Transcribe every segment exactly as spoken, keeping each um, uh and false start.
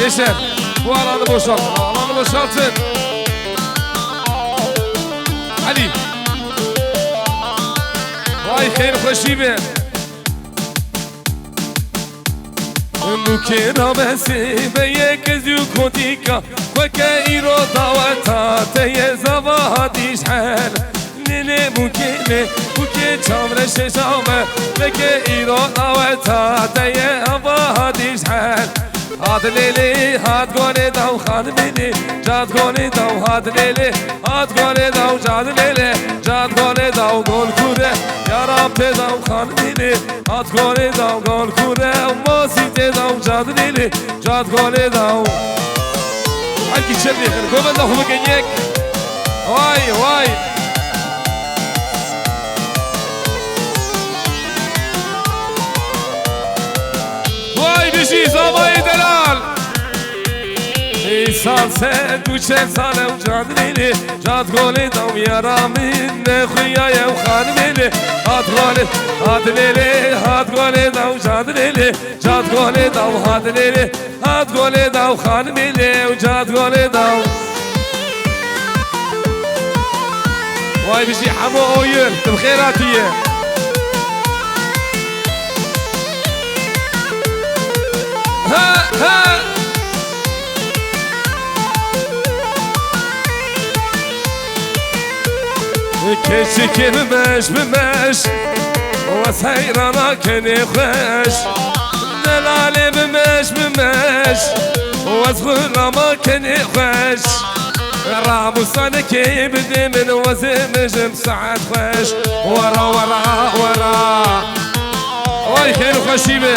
Gençler, bu alanı boşaltın, alanı boşaltın. Hadi. Vay, xeyr xweşî be. Bûkê rabesê be yek ez û kotika, xwe ke îro daweta te ye zava hatî ji her. Lê lê bûkê lê, bûkê çavre şeşa me, veke îro daweta te ye ava hatî ji her. Hat lê lê, hat golê daw xanimê lê, cat golê daw hat lê lê, hat golê daw cat lê lê, cat golê daw gol kure, yara pê daw xanimê lê, hat golê daw gol kure, masî tê daw cat lê lê, cat golê daw. Hemkî çepê xir, govenda xwe bikin yek. Vay, vay. Vay bijî zavayê delal. Ê sal sed û çend sal ew cadrê lê, cad golê daw yara min, ne xuya ew xanimê lê. Hat golê, hat lê lê, hat golê daw cadrê lê, cad golê daw hat lê lê. Hat golê daw xanimê lê û cat golê daw. Vay bijî hemo oyun, tu bi xêr hatiye. Ha, ha. Keçikê bimeş, bimeş, we seyrana kenê xweş. Delalê bimeş, bimeş, wez xulama kenê xweş. Ramusanekê bidê min, wezê min jim saet xweş. Wera, wera, wera. Ay xêr û xweşî be.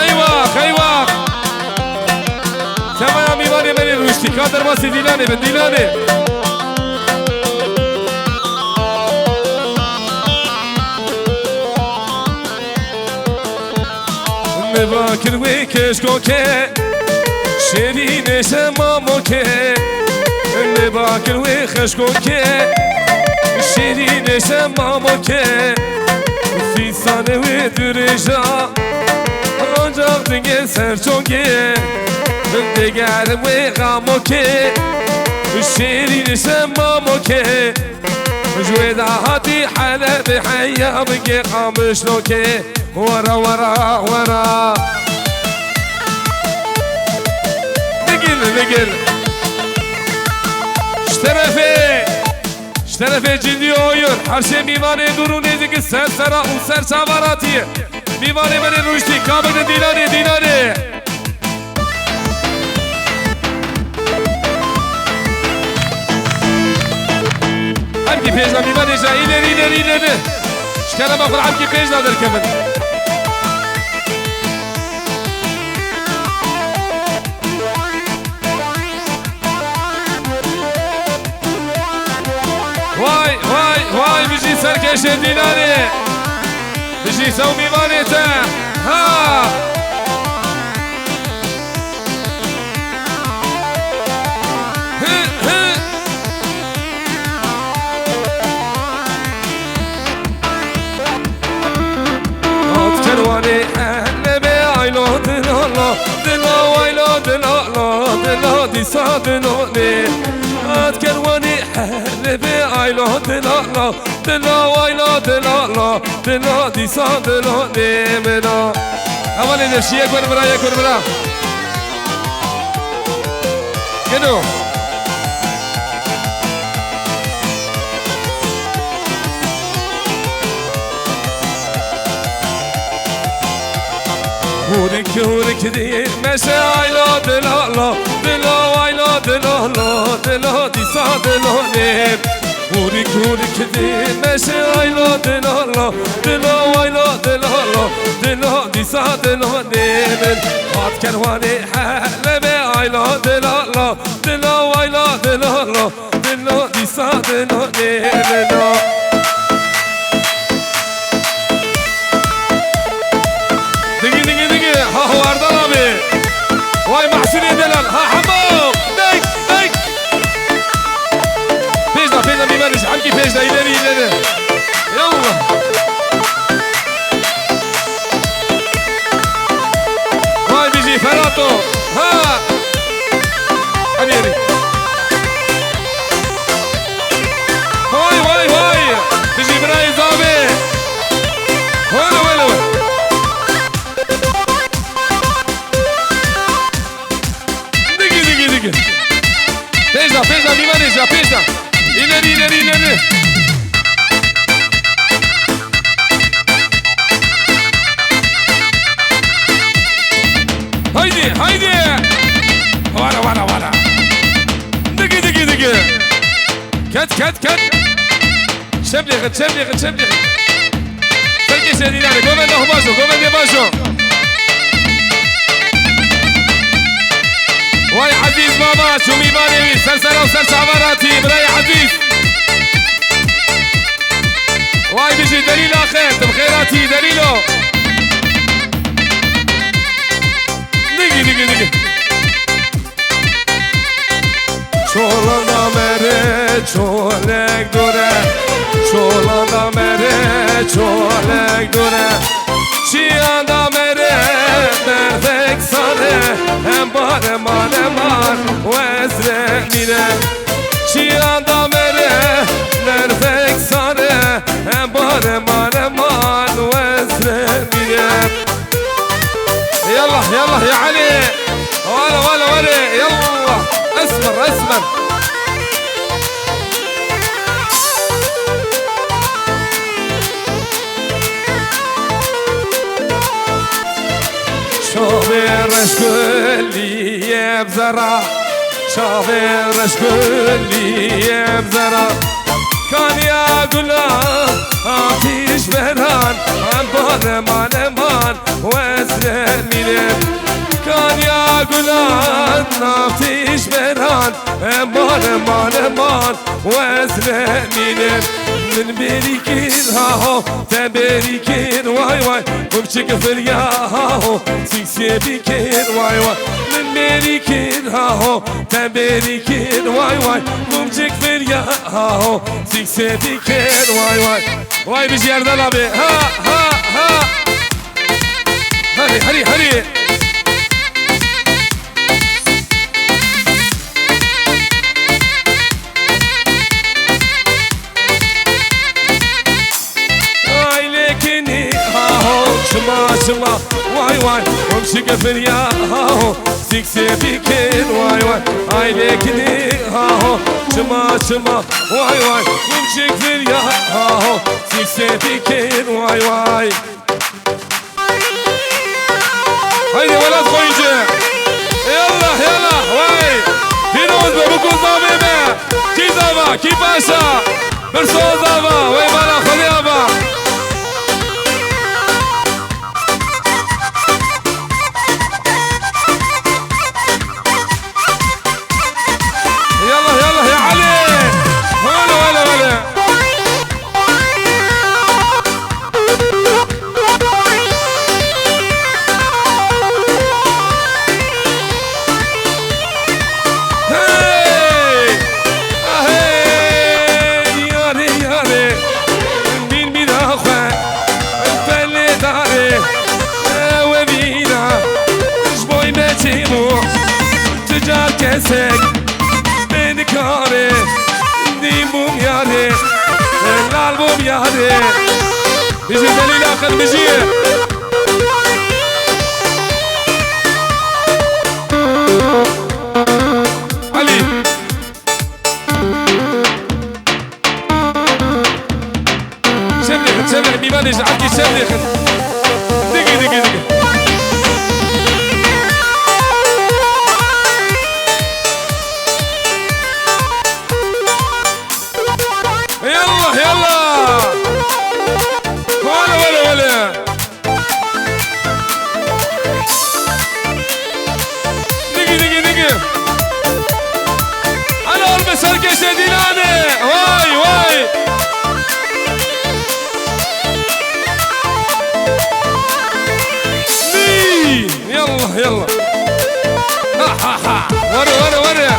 Eyvah, eyvah. Semaya mîvanê me lê rûştî. Ka derbasî dîlanê bin, dîlanê. Nêba kir wê keşkoke, şêrînê şemamoke. Nêba kir wê xeşkoke, şêrînê şemamoke. Fîsanê wê dirêja, ancaq dingê serçoke. Digerim wê xamoke, şêrînê şemamoke. Ji wê dahatî Helebê heya bingê qamişloke. Wera, wera, wera. Bigil, bigil. Ji terefê, ji terefê cindî oyun. Her şey mîvanê dûr û nêzîk ser sera û ser çavan hatiye. Mîvanê me lê rûştî, ka bidin dîlanê, dîlanê. Hemkî pêjna mîvanê jî îleri, îleri, îleri. Ji kerema xwe hemkî pêjna derkevin. Vay, vay, vay, bijî serkêşê dîlanê. Bijî sew mîvanê te. Ha! Hi, hi. Hat kerwanê hele be aylo dilala, dila waylo dilala, dila dîsa dilonê. Hat kerwanê hele be aylo dilala, dila wayla, dila la, dila dîsa dilo nêmina. Hevalê Nefşî, yek wer bira, yek wer bira. Gelo. Hûrik hûrik dî meşe ayla, dila la, dila wayla, dila la, dila dîsa dilo nêm. Hûrik hûrik dî meşe ayla, dila la, dila wayla, dila la, dila dîsa dilo nêm. Hat kerwanê hele be ayla, dila la, dila wayla, dila la, dilo dîsa dilo nêmino. Digi, digi, digi. Ha, Hawardar abi. Vay Mahsûnê delal. Ha, Hemo. Dek, dek. Pêjda, pêjda, mîvanê ji hemkî pêjda, îleri, îleri. Yallah. Vay bijî Ferato. Ha! Hadi, hadi. Vay, vay, vay. Bijî birayê zavê. Wele, wele, wele. Digi, digi, digi. Pêş de, pêş de, mîvanê jî, pêş de. İleri, ileri, ileri. Haydi, haydi. Vara, vara, vara. Digi, digi, digi. Ket, ket, ket. Çep lêxin, çep lêxin, çep lêxin. Serkê Şedîlanê, govenda xwe bajo, govendê bajo. Vay Ezîz Mamaç û mîvanê wî, ser sera û ser çavan ratî, birayê Ezîz. Vay bijî Delîl axir, tu bi xêr hatî Delîlo. Digî, digî, digî. Çolanda mere çolek dore, çolanda mere çolek dore. Çiyanda mere berfek sare, hem bar eman eman wezre mîne. Çiyanda mere berfek sare, hem bar eman eman wezre mîne. Yallah, yallah ya Ali. Wala, wala, wala. Yallah. Esmer, esmer. Çavê reşgulî ye bi zera. Çavê reşgulî ye bi zera. Kaniya gulan, atîş beran, em bar eman eman wezre mîne. Kaniya gulan, atîş beran, em bar eman eman wezre mîne. Min bêrî kir ha ho, te bêrî kir way way. Bimçik firya ha ho, sîksê bî kir way way. Min bêrî kir ha ho, te bêrî kir way way. Bimçik firya ha ho, sîksê bî kir way way. Vay bijî Erdal abi. Ha, ha, ha. Herî, herî, herî. Ay lêkinî ha ho, çima, çima, way, way. Komşu gefirya ha ho, sîksê bî kir way, way. Ay lêkinî ha ho, çima, çima, way, way. Komşu gefirya ha ho, sîksê bî kir way, way. Haydi welat xweyî ci. Yallah, yallah, wey. Pîroz be, bikû zavê me. Kî zava, kî paşa. Birso zava, wey bala Xwedê ava. Yallah, yallah, ya Ali. Wele, wele, wele. Hey! Ahey! Yarê, yarê, bîn bîna xwe, pelê darê, ew e bîna, ji boy me çêbû, tu car kesek bê nikarê, dîn bûm yarê, lal bûm yarê. Bijî Zelîla Qirmijî. Elî. Şevlêxin, şevlêxin, mîvanê ji Efkê şevlêxin. Digî, digî, digî. Yallah, yallah. Wele, wele, wele. Nigî, nigî, nigî. Helal be Serkeşe Dîlanê. Vay, vay. Nî. Yallah, yallah. Ha, ha, ha. Were, were, were.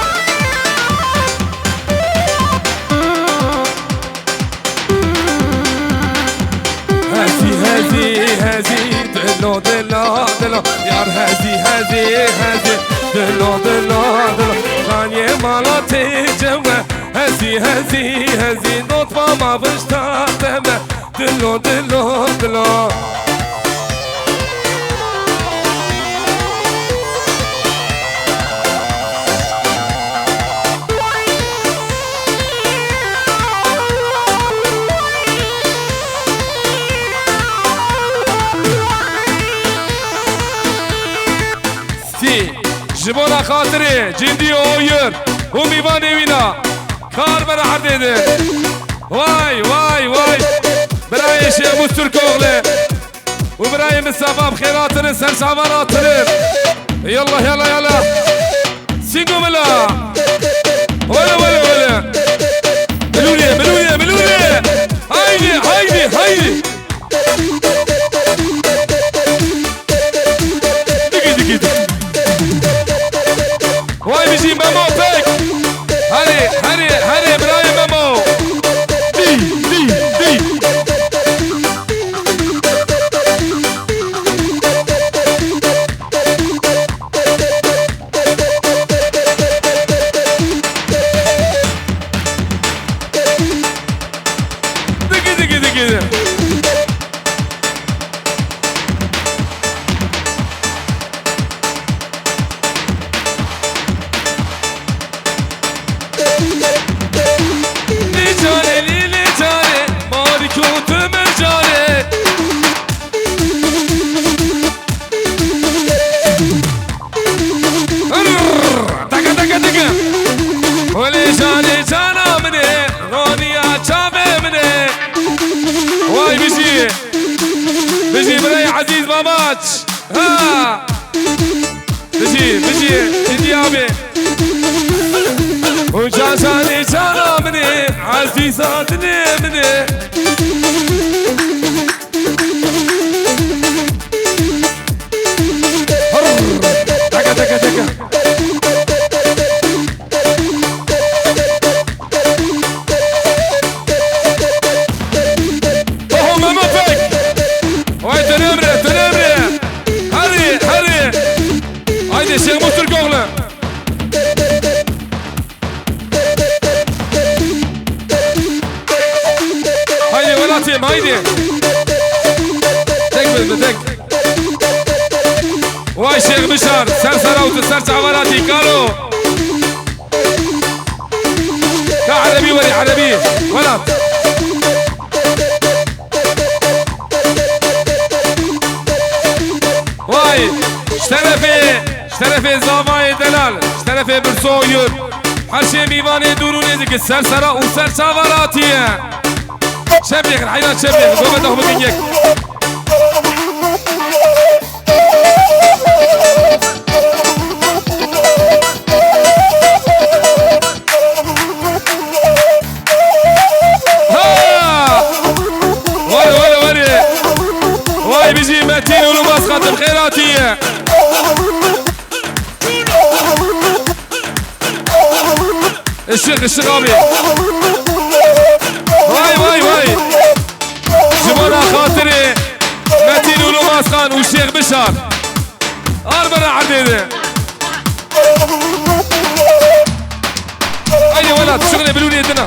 Hezî, hezî, hezî, dilo, dilo, dilo, yar hezî, hezî, hezî. Dilo, dilo, dilo, xaniyê mala tê cewe. Hezî, hezî, hezî, dotva ma vişta te me. Dilo, dilo, dilo. Stî, ji bona xatirê cindî oyir û mîvanê wîna kar bera erdê de. Vay, vay, vay. Birayê Şêx Mûs Turkoğlu û birayê Mistefa bi xêr hatinin, ser çavan hatinin. Yallah, yallah, yallah. Singo mila. Wele, wele, wele. Milûrê, milûrê, milûrê. Haydi, haydi, haydi. Digi, digi, digi. Vay bijî Memo pek. Herê, herê, herê birayê Memo. Dî, dî, dî. Digi, digi, digi. Lî canê, lî, lî canê, marî kewtime canê. Taka, taka, taka. Welê canê cana min e, raniya çavê min e. Vay bijî. Bijî birayê Ezîz Mamaç. Ha. Bijî, bijî, bijî abi. Hûn can canê cana min e, ezîza dilê min e. Hırr! Taka, taka, taka. Oho, Memo pek! Vay, dönemre, dönemre! Hadi, hadi! Haydi, Şêx Mûs Turkoğlu! Haydi welatîm, haydi. Tek bildi, tek. Vay Şêx Bişar, ser sera û tu ser çavan hatî, kalo. Ka erebî werî, erebî. Welat. Vay, ji terefê, ji terefê zavayê delal, ji terefê birso yur. Her şey mîvanê dûr û nêzîk, ser sera û ser çavan hatiye. Çep yek, heyran çep yek, gobe doh bikin yek. Ha! Were, were, were. Vay bijî Metîn û Lumaz xatim xêr hatiye. Işık, ışık abi. Vay, vay, vay. Ji bona xatirê Metîn û Lumaz Xan û Şêx Bişar. Ar bera erdê de. Haydi welat, şixulê bilûnê dina.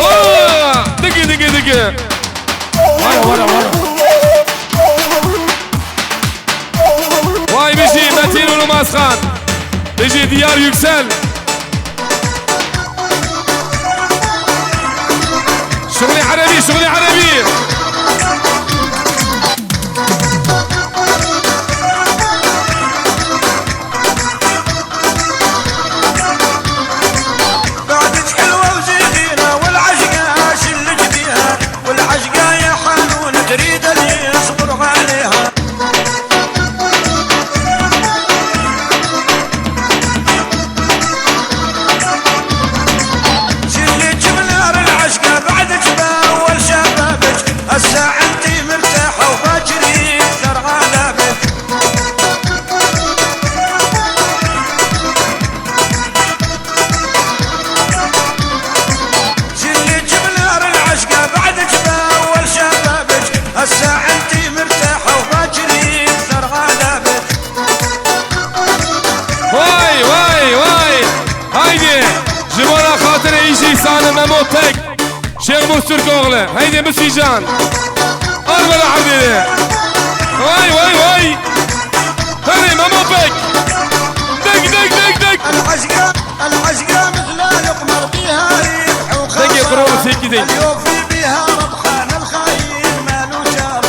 Ha! Digi, digi, digi. Vara, vara, vara. Vay bijî Metîn û Lumaz Xan. Bijî Diyar Yüksel. Şixulê erebî, şixulê erebî. بعدك حلوة وزينة والعشقة شلك بيها، والعشقة يا حنون تريد اللي يصبر عليها. شلك بنار العشقة بعدك بأول شبابك. Pek. Şêx Mûs Tirkoğlu. Heydê Misîcan. Arbela erdê. Vay, vay, vay. Herê Memo Pek. Dek, dek, dek, dek. العشقة، العشقة مثل القمر بهاري. Degê qirol sêkî dey. اليوم في بهار الخان الخاين ما له شر.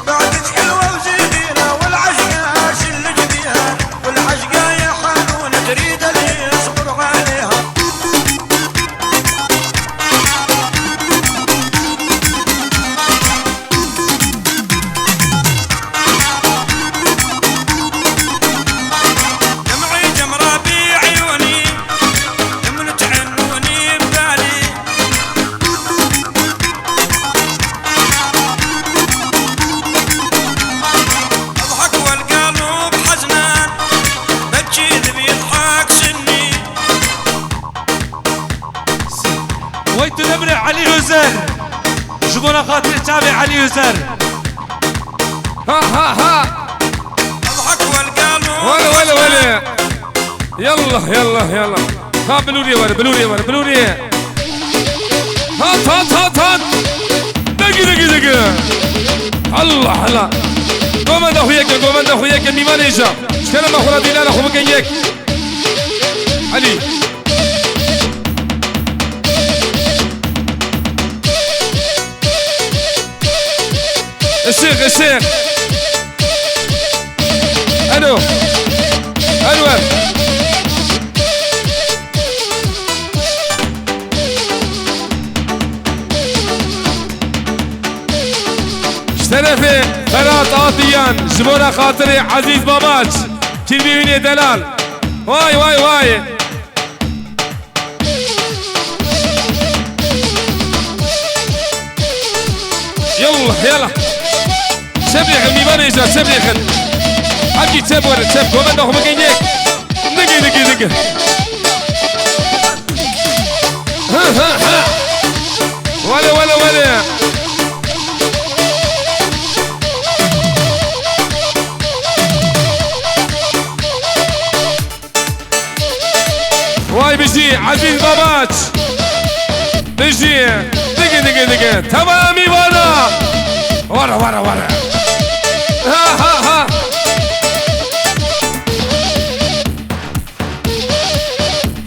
بعدك حلوة وزينة والعشقة شلك بيها، والعشقة يا حنون تريد اللي يصبر عليها. دمعي جمرة بعيوني، دمنة عنوني ببالي. أضحك والقلب حزنان، ببكي اللي بيضحك سني. Wey tu nebire Elî Özer. Ji bona xatirê çavê Elî Özer. Ha, ha, ha. Wele, wele, wele. Yallah, yallah, yallah. Ha, bilûriyê were, bilûriyê were, bilûriyê. Hat, hat, hat, hat. Degi, degi, degi. Allah, Allah. Govenda xwe yeke, govenda xwe yeke, mîvanê ja. Ji kerema xwe re dîlana xwe bikin yek. Elî. Işık, ışık. Alo. Enwer. Ji terefê Ferhat Atiyan, ji bona xatirê Ezîz Babaç, Kirvî Wînê Delal. Vay, vay, vay. Yallah, yallah. Çep rêxin, mîvanê îcar, çep rêxin. Hemkî çep werin, çep. Govenda xwe bikin yek. Digi, digi, digi. Hı, hı, hı. Wele, wele, wele. Vay bijî, Ezîz Babaç. Bijî. Digi, digi, digi. Temamî vana. Wara, wara, wara. Ha, ha, ha.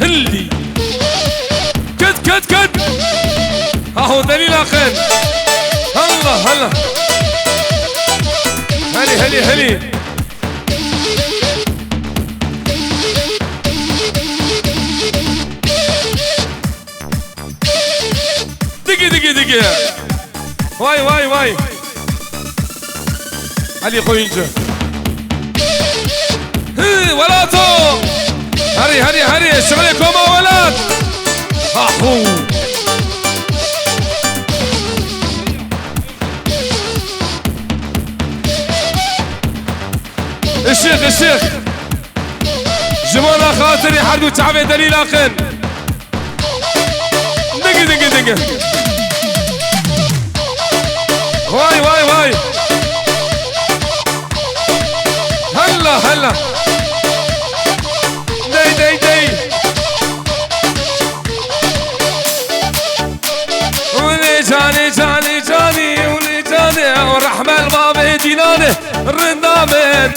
Hildî. Kit, kit, kit. Aho delîl axin. Allah, Allah. Helî, helî, helî. Digi, digi, digi. Vay, vay, vay. Elî Koyuncu. Hi, welato. Herî, herî, herî. Şiirê koma welat. Ha, hu. Işık, ışık. Ji bona xatirî her du çavê delîl axin. Digi, digi, digi. Vay, vay, vay. Hella, hella. Dey, dey, dey. Wînê canê, canê, canê, wînê canê, rehme li bavê dîlanê, rinda min.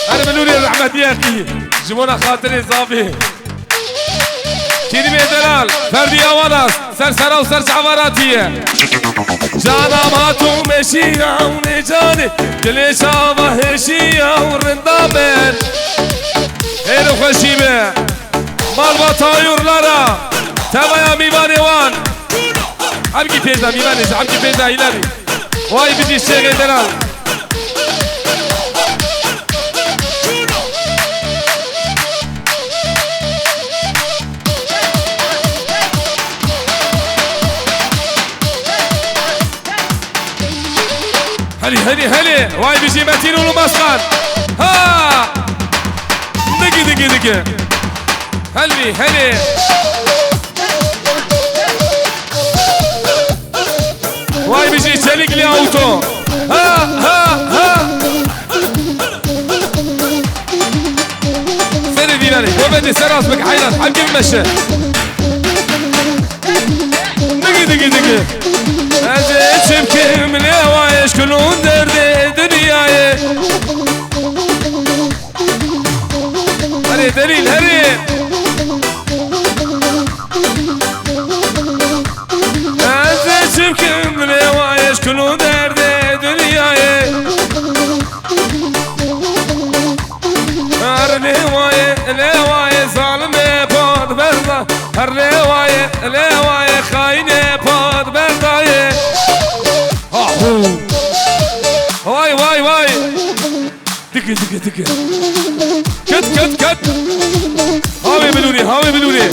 Her bilûrê rehmetiyekî, ji bona xatirê zavê. Kîrîmê delal, ferdî awana, ser sera û ser çava ra tîye. Cana ma tu meşiya û nêcanê, dilê çava hêşiya û rinda ben. Hêr û xweşî be. Malbata yurlara, tevaya mîvanê wan. Hemkî pêşda mîvanê, hemkî pêşda îlerî. Vay bijî şêxê delal. Helî, helî, helî. Vay bijî Metîn û Lumasxan. Ha! Digi, digi, digi. Helî, helî. Vay bijî çelikli auto. Ha, ha, ha. Serê dîlanê, gobetê seras bik heyran, hemkî bimeşe. Digi, digi, digi. Ez ê çimkim lêwayê şkilûn derdê dinyayê. Herê delîl, herê. Ez ê çimkim lêwayê şkilûn derdê dinyayê. Her lêwayê, lêwayê zalimê pat berda. Her lêwayê, lêwayê xayinê pat berdayê. Ahu. Vay, vay, vay. Digi, digi, digi. Ket, ket, ket. Havê bilûrê, havê bilûrê.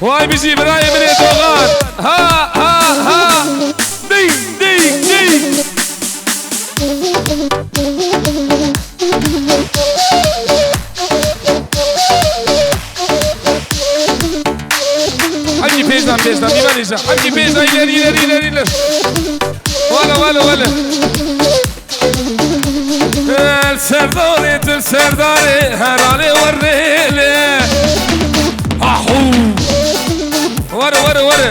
Vay bijî birayê min ê doxan. Ha, ha, ha. Ding, ding, ding. Hemî pêşdan, pêşdan, mîvanê ji. Hemî pêşdan, ileri, ileri, ileri, ileri. Wala, wala, wala. El serdarê, tu serdarê, heralê werê lê. Ahu! Were, were, were.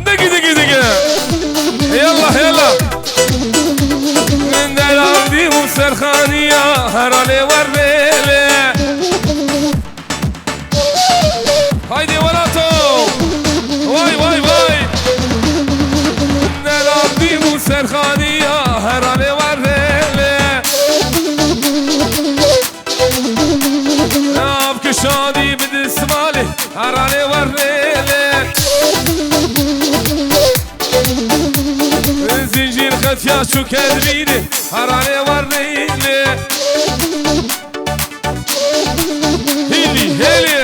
Digi, digi, digi. Yallah, yallah. Min delalî û serxaniya heralê werê lê. Haydi welato. Vay, vay, vay. Min delalî û serxaniya heralê werê lê. Nav kişanî bi dismalê, heranê werê lê. Zincîr xetiya çû kedbîrê, heranê werê lê. Hêlî, hêlî.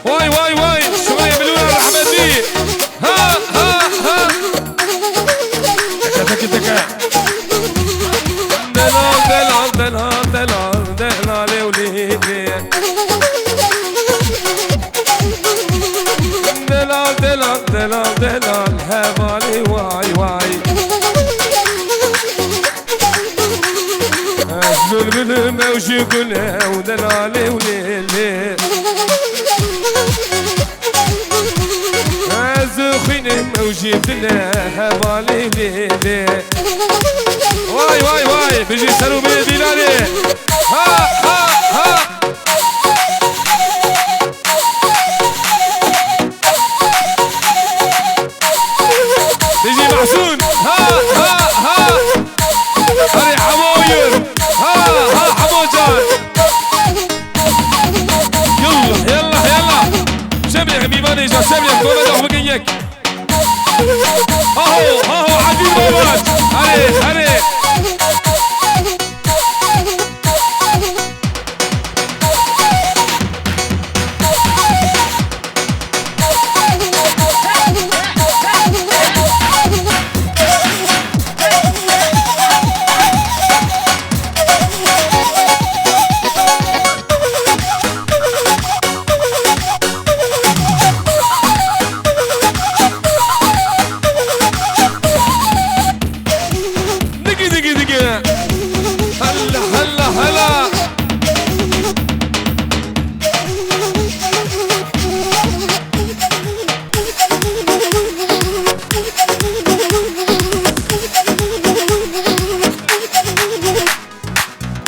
Vay, vay, vay. Şuraya bilûra rehmetî. Ha, ha, ha. Teke, teke, teke. Delal, delal, delal, delal, delal, ewlî. Delal, delal, delal, delal, hevalî, vay, vay. Ez bülbülüm ew jî gul e, ew delalê û lêlê. Ez xwînim ew jî dil e, hevalê lêlê. Vay, vay, vay, bijî ser û bilê dîlanê. Ha, ha, ha.